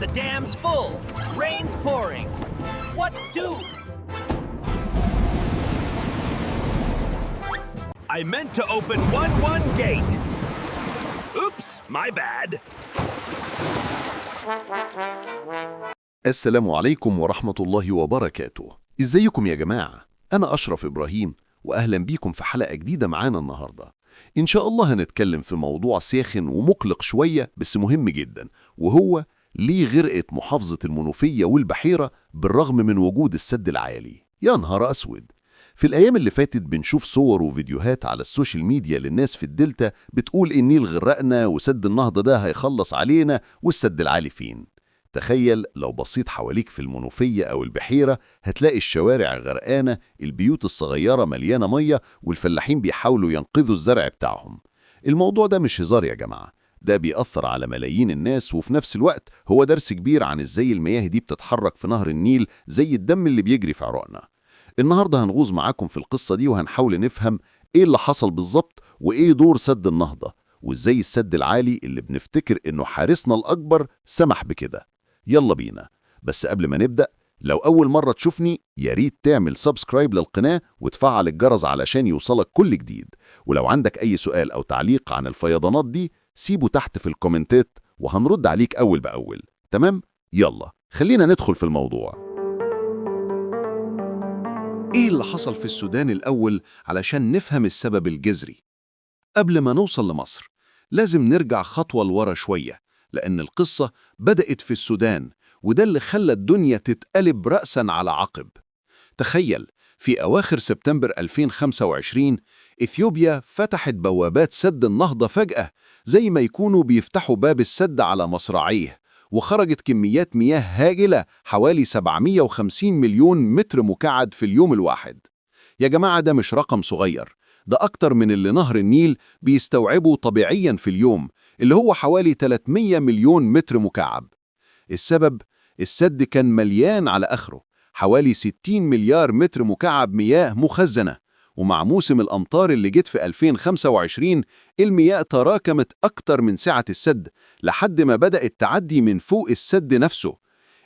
The dam's full. Rain's pouring. What do? I meant to open 1 1 gate. Oops, my bad. السلام عليكم ورحمة الله وبركاته. ازيكم يا جماعة؟ أنا أشرف إبراهيم، وأهلا بيكم في حلقة جديدة معانا النهاردة. إن شاء الله هنتكلم في موضوع ساخن ومقلق شوية بس مهم جدا، وهو ليه غرقت محافظة المنوفية والبحيرة بالرغم من وجود السد العالي؟ يا نهار أسود! في الأيام اللي فاتت بنشوف صور وفيديوهات على السوشيال ميديا للناس في الدلتا بتقول النيل غرقنا، وسد النهضة ده هيخلص علينا، والسد العالي فين؟ تخيل لو بصيت حواليك في المنوفية أو البحيرة، هتلاقي الشوارع غرقانة، البيوت الصغيرة مليانة مية، والفلاحين بيحاولوا ينقذوا الزرع بتاعهم. الموضوع ده مش هزار يا جماعة، ده بيأثر على ملايين الناس، وفي نفس الوقت هو درس كبير عن ازاي المياه دي بتتحرك في نهر النيل زي الدم اللي بيجري في عروقنا. النهاردة هنغوص معاكم في القصة دي، وهنحاول نفهم ايه اللي حصل بالظبط، وايه دور سد النهضة، وازاي السد العالي اللي بنفتكر انه حارسنا الأكبر سمح بكده. يلا بينا. بس قبل ما نبدأ، لو أول مرة تشوفني يا ريت تعمل subscribe للقناة وتفعل الجرس علشان يوصلك كل جديد. ولو عندك أي سؤال أو تعليق عن الفيضانات دي سيبه تحت في الكومنتات وهنرد عليك أول بأول. تمام؟ يلا خلينا ندخل في الموضوع. إيه اللي حصل في السودان الأول علشان نفهم السبب الجذري؟ قبل ما نوصل لمصر لازم نرجع خطوة لورا شوية، لأن القصة بدأت في السودان، وده اللي خلى الدنيا تتقلب رأسا على عقب. تخيل، في أواخر سبتمبر 2025 إثيوبيا فتحت بوابات سد النهضة فجأة، زي ما يكونوا بيفتحوا باب السد على مصراعيه، وخرجت كميات مياه هائلة، حوالي 750 مليون متر مكعب في اليوم الواحد. يا جماعة، ده مش رقم صغير، ده أكتر من اللي نهر النيل بيستوعبه طبيعيا في اليوم، اللي هو حوالي 300 مليون متر مكعب. السبب؟ السد كان مليان على آخره، حوالي 60 مليار متر مكعب مياه مخزنة، ومع موسم الأمطار اللي جت في 2025 المياه تراكمت أكتر من سعة السد لحد ما بدأت تعدي من فوق السد نفسه.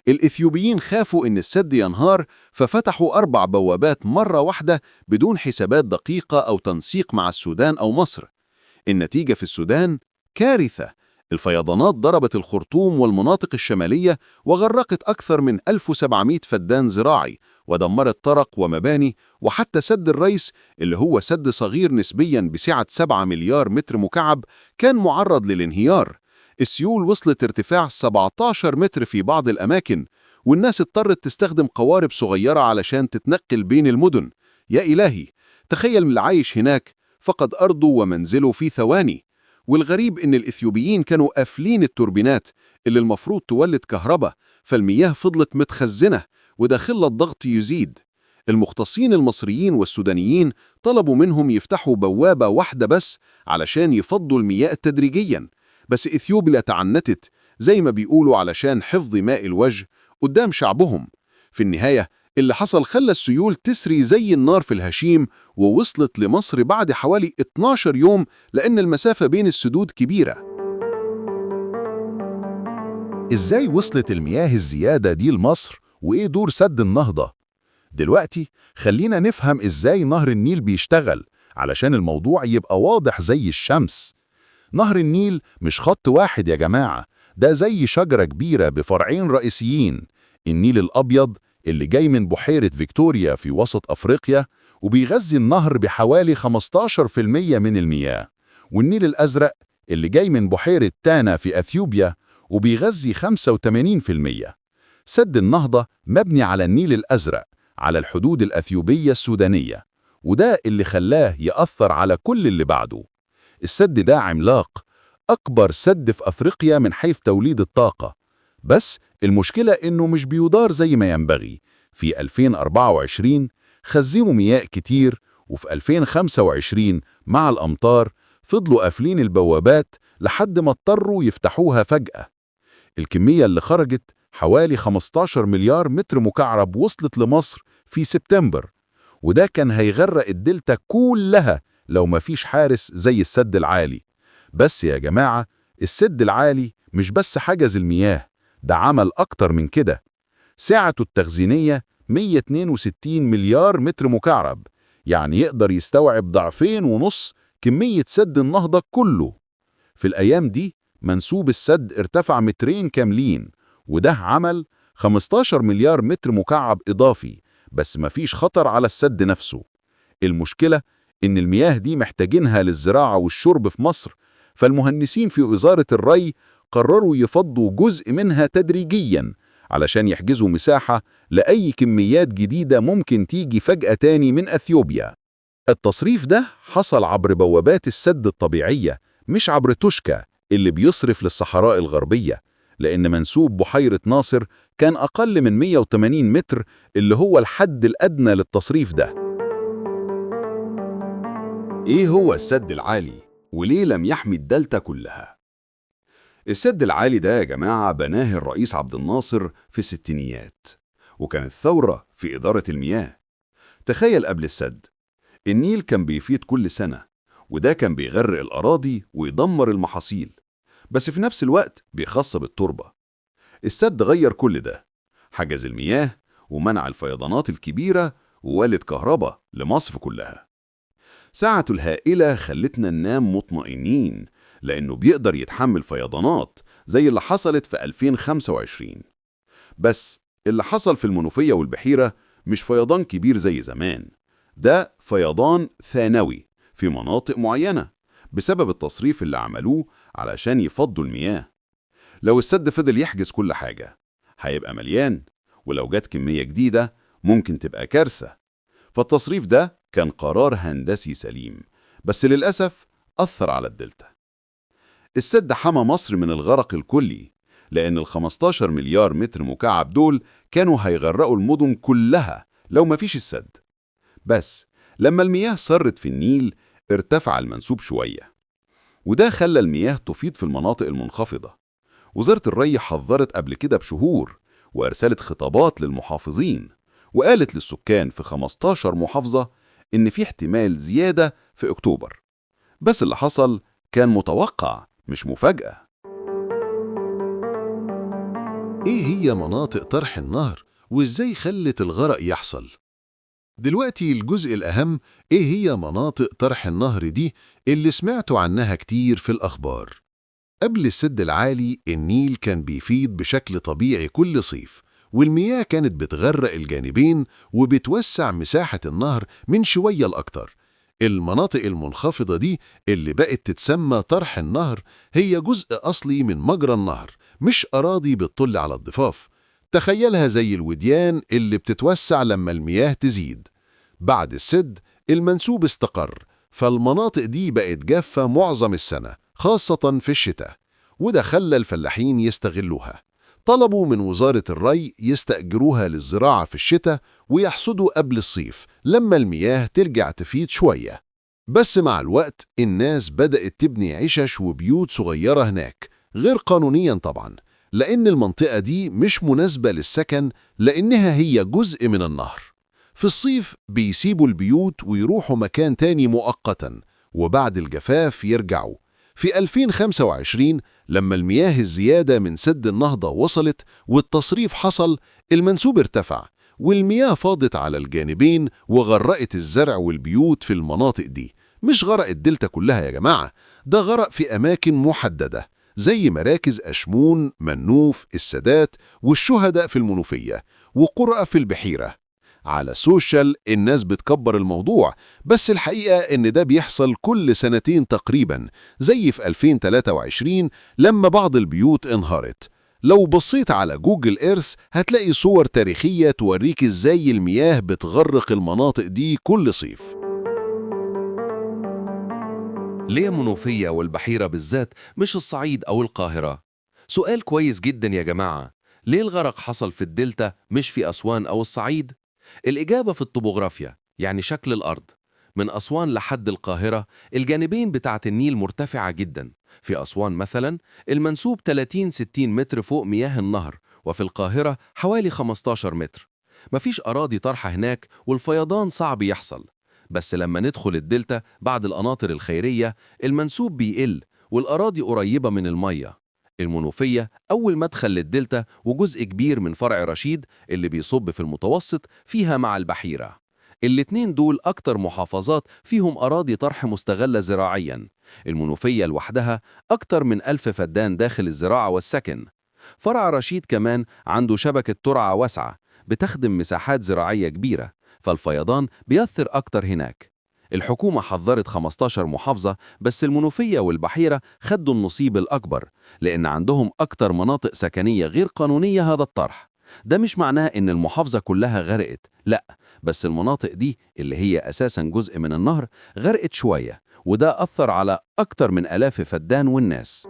الإثيوبيين خافوا إن السد ينهار، ففتحوا 4 بوابات مرة واحدة بدون حسابات دقيقة أو تنسيق مع السودان أو مصر. النتيجة في السودان كارثة. الفيضانات ضربت الخرطوم والمناطق الشمالية، وغرقت أكثر من 1700 فدان زراعي، ودمرت طرق ومباني، وحتى سد الريس، اللي هو سد صغير نسبيا بسعة 7 مليار متر مكعب، كان معرض للانهيار. السيول وصلت ارتفاع 17 متر في بعض الأماكن، والناس اضطرت تستخدم قوارب صغيرة علشان تتنقل بين المدن. يا إلهي، تخيل اللي عايش هناك فقد أرضه ومنزله في ثواني. والغريب إن الإثيوبيين كانوا قافلين التوربينات اللي المفروض تولد كهرباء، فالمياه فضلت متخزنة، وده خلى الضغط يزيد. المختصين المصريين والسودانيين طلبوا منهم يفتحوا بوابة واحدة بس علشان يفضوا المياه تدريجيا، بس إثيوبيا تعنتت زي ما بيقولوا علشان حفظ ماء الوجه قدام شعبهم. في النهاية اللي حصل خلى السيول تسري زي النار في الهشيم، ووصلت لمصر بعد حوالي 12 يوم لأن المسافة بين السدود كبيرة. إزاي وصلت المياه الزيادة دي لمصر، وإيه دور سد النهضة؟ دلوقتي خلينا نفهم إزاي نهر النيل بيشتغل علشان الموضوع يبقى واضح زي الشمس. نهر النيل مش خط واحد يا جماعة، ده زي شجرة كبيرة بفرعين رئيسيين: النيل الأبيض اللي جاي من بحيرة فيكتوريا في وسط أفريقيا وبيغذي النهر بحوالي 15% من المياه، والنيل الأزرق اللي جاي من بحيرة تانا في أثيوبيا وبيغذي 85%. سد النهضة مبني على النيل الأزرق على الحدود الأثيوبية السودانية، وده اللي خلاه يأثر على كل اللي بعده. السد ده عملاق، أكبر سد في أفريقيا من حيث توليد الطاقة، بس المشكلة إنه مش بيدار زي ما ينبغي. في 2024 خزنوا مياه كتير، وفي 2025 مع الأمطار فضلوا قافلين البوابات لحد ما اضطروا يفتحوها فجأة. الكمية اللي خرجت حوالي 15 مليار متر مكعب وصلت لمصر في سبتمبر، وده كان هيغرق الدلتا كلها لو مفيش حارس زي السد العالي. بس يا جماعة، السد العالي مش بس حجز المياه، ده عمل أكتر من كده. سعته التخزينية 162 مليار متر مكعب، يعني يقدر يستوعب 2.5 ضعف كمية سد النهضة كله. في الأيام دي منسوب السد ارتفع 2 متر كاملين، وده عمل 15 مليار متر مكعب إضافي، بس مفيش خطر على السد نفسه. المشكلة إن المياه دي محتاجينها للزراعة والشرب في مصر، فالمهندسين في وزارة الري قرروا يفضوا جزء منها تدريجياً علشان يحجزوا مساحة لأي كميات جديدة ممكن تيجي فجأة تاني من أثيوبيا. التصريف ده حصل عبر بوابات السد الطبيعية، مش عبر توشكا اللي بيصرف للصحراء الغربية، لأن منسوب بحيرة ناصر كان أقل من 180 متر اللي هو الحد الأدنى للتصريف ده. إيه هو السد العالي؟ وليه لم يحمي الدلتا كلها؟ السد العالي ده يا جماعة بناه الرئيس عبد الناصر في الستينيات، وكانت ثورة في إدارة المياه. تخيل قبل السد، النيل كان بيفيض كل سنة، وده كان بيغرق الأراضي ويدمر المحاصيل، بس في نفس الوقت بيخصب التربة. السد غير كل ده، حجز المياه ومنع الفيضانات الكبيرة وولد كهرباء لمصر كلها. سعته الهائلة خلتنا ننام مطمئنين، لأنه بيقدر يتحمل فيضانات زي اللي حصلت في 2025. بس اللي حصل في المنوفية والبحيرة مش فيضان كبير زي زمان، ده فيضان ثانوي في مناطق معينة بسبب التصريف اللي عملوه علشان يفضوا المياه. لو السد فضل يحجز كل حاجة هيبقى مليان، ولو جت كمية جديدة ممكن تبقى كارثة. فالتصريف ده كان قرار هندسي سليم، بس للأسف أثر على الدلتا. السد حمى مصر من الغرق الكلي، لأن ال 15 مليار متر مكعب دول كانوا هيغرقوا المدن كلها لو ما فيش السد. بس لما المياه سرت في النيل ارتفع المنسوب شوية، وده خلى المياه تفيض في المناطق المنخفضة. وزارة الري حذرت قبل كده بشهور، وأرسلت خطابات للمحافظين، وقالت للسكان في 15 محافظة إن في احتمال زيادة في أكتوبر. بس اللي حصل كان متوقع، مش مفاجأة. إيه هي مناطق طرح النهر وإزاي خلت الغرق يحصل؟ دلوقتي الجزء الأهم، إيه هي مناطق طرح النهر دي اللي سمعتوا عنها كتير في الأخبار؟ قبل السد العالي النيل كان بيفيض بشكل طبيعي كل صيف، والمياه كانت بتغرق الجانبين وبتوسع مساحة النهر من شوية لأكتر. المناطق المنخفضة دي اللي بقت تتسمى طرح النهر هي جزء أصلي من مجرى النهر، مش أراضي بتطل على الضفاف. تخيلها زي الوديان اللي بتتوسع لما المياه تزيد. بعد السد المنسوب استقر، فالمناطق دي بقت جافة معظم السنة، خاصة في الشتاء، وده خلى الفلاحين يستغلوها. طلبوا من وزارة الري يستأجروها للزراعة في الشتاء ويحصدوا قبل الصيف لما المياه ترجع تفيض شوية. بس مع الوقت الناس بدأت تبني عشش وبيوت صغيرة هناك، غير قانونيا طبعا، لأن المنطقة دي مش مناسبة للسكن لأنها هي جزء من النهر. في الصيف بيسيبوا البيوت ويروحوا مكان تاني مؤقتا، وبعد الجفاف يرجعوا. في 2025 لما المياه الزيادة من سد النهضة وصلت والتصريف حصل، المنسوب ارتفع والمياه فاضت على الجانبين وغرقت الزرع والبيوت في المناطق دي. مش غرق الدلتا كلها يا جماعة، ده غرق في أماكن محددة زي مراكز أشمون، منوف، السادات والشهداء في المنوفية وقرى في البحيرة. على ال social الناس بتكبر الموضوع، بس الحقيقة إن ده بيحصل كل سنتين تقريبا، زي في 2023 لما بعض البيوت انهارت. لو بصيت على Google Earth هتلاقي صور تاريخية توريك إزاي المياه بتغرق المناطق دي كل صيف. ليه منوفية والبحيرة بالذات مش الصعيد أو القاهرة؟ سؤال كويس جدا يا جماعة. ليه الغرق حصل في الدلتا مش في أسوان أو الصعيد؟ الإجابة في الطبوغرافيا، يعني شكل الأرض. من أسوان لحد القاهرة الجانبين بتاعة النيل مرتفعة جدا. في أسوان مثلا المنسوب 30-60 متر فوق مياه النهر، وفي القاهرة حوالي 15 متر. مفيش أراضي طرحة هناك والفيضان صعب يحصل. بس لما ندخل الدلتا بعد القناطر الخيرية المنسوب بيقل والأراضي قريبة من المية. المنوفية أول مدخل للدلتا، وجزء كبير من فرع رشيد اللي بيصب في المتوسط فيها مع البحيرة. الاتنين دول أكتر محافظات فيهم أراضي طرح مستغلة زراعياً. المنوفية لوحدها أكتر من 1000 فدان داخل الزراعة والسكن. فرع رشيد كمان عنده شبكة ترعة واسعة بتخدم مساحات زراعية كبيرة، فالفيضان بيأثر أكتر هناك. الحكومة حذرت 15 محافظة، بس المنوفية والبحيرة خدوا النصيب الأكبر لأن عندهم أكتر مناطق سكنية غير قانونية هذا الطرح. ده مش معناه إن المحافظة كلها غرقت، لأ، بس المناطق دي اللي هي أساساً جزء من النهر غرقت شوية، وده أثر على أكتر من آلاف فدان والناس.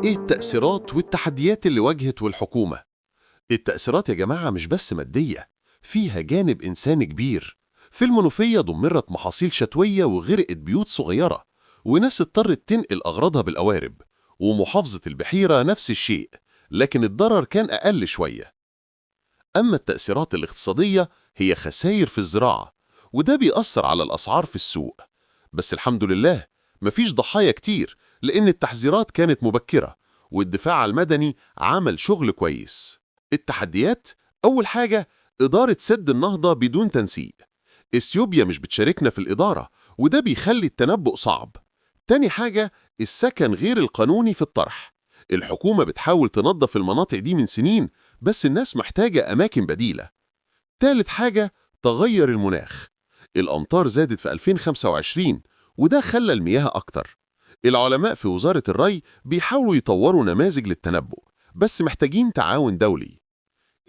إيه التأثيرات والتحديات اللي واجهت والحكومة؟ التأثيرات يا جماعة مش بس مادية، فيها جانب إنساني كبير. في المنوفية دمرت محاصيل شتوية وغرقت بيوت صغيرة، وناس اضطرت تنقل أغراضها بالقوارب. ومحافظة البحيرة نفس الشيء، لكن الضرر كان أقل شوية. أما التأثيرات الاقتصادية هي خسائر في الزراعة، وده بيأثر على الأسعار في السوق. بس الحمد لله مفيش ضحايا كتير، لأن التحذيرات كانت مبكرة والدفاع المدني عمل شغل كويس. التحديات: أول حاجة إدارة سد النهضة بدون تنسيق. إثيوبيا مش بتشاركنا في الإدارة، وده بيخلي التنبؤ صعب. تاني حاجة السكن غير القانوني في الطرح. الحكومة بتحاول تنظف المناطق دي من سنين، بس الناس محتاجة أماكن بديلة. تالت حاجة تغير المناخ. الأمطار زادت في 2025، وده خلى المياه أكتر. العلماء في وزارة الري بيحاولوا يطوروا نماذج للتنبؤ، بس محتاجين تعاون دولي.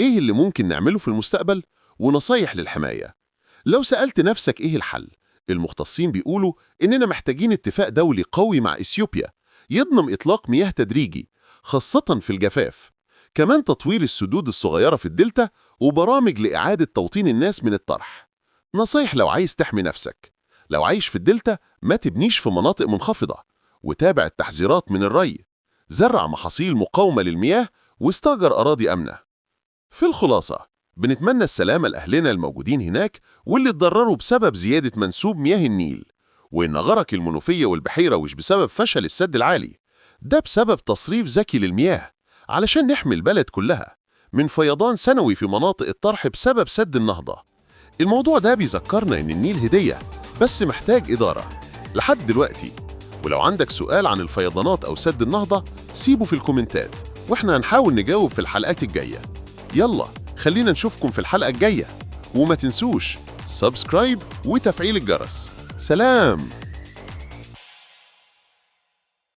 إيه اللي ممكن نعمله في المستقبل؟ ونصايح للحماية. لو سألت نفسك إيه الحل؟ المختصين بيقولوا إننا محتاجين اتفاق دولي قوي مع إثيوبيا يضمن إطلاق مياه تدريجي، خاصة في الجفاف. كمان تطوير السدود الصغيرة في الدلتا، وبرامج لإعادة توطين الناس من الطرح. نصايح لو عايز تحمي نفسك: لو عايش في الدلتا ما تبنيش في مناطق منخفضة، وتابع التحذيرات من الري، زرع محاصيل مقاومة للمياه، واستأجر أراضي آمنة. في الخلاصة، بنتمنى السلامة لأهلنا الموجودين هناك واللي اتضرروا بسبب زيادة منسوب مياه النيل، وإن غرق المنوفية والبحيرة مش بسبب فشل السد العالي، ده بسبب تصريف ذكي للمياه علشان نحمي البلد كلها من فيضان سنوي في مناطق الطرح بسبب سد النهضة. الموضوع ده بيذكرنا إن النيل هدية، بس محتاج إدارة لحد دلوقتي. ولو عندك سؤال عن الفيضانات أو سد النهضة سيبه في الكومنتات، وإحنا هنحاول نجاوب في الحلقات الجاية. يلا خلينا نشوفكم في الحلقة الجاية، وما تنسوش subscribe وتفعيل الجرس. سلام.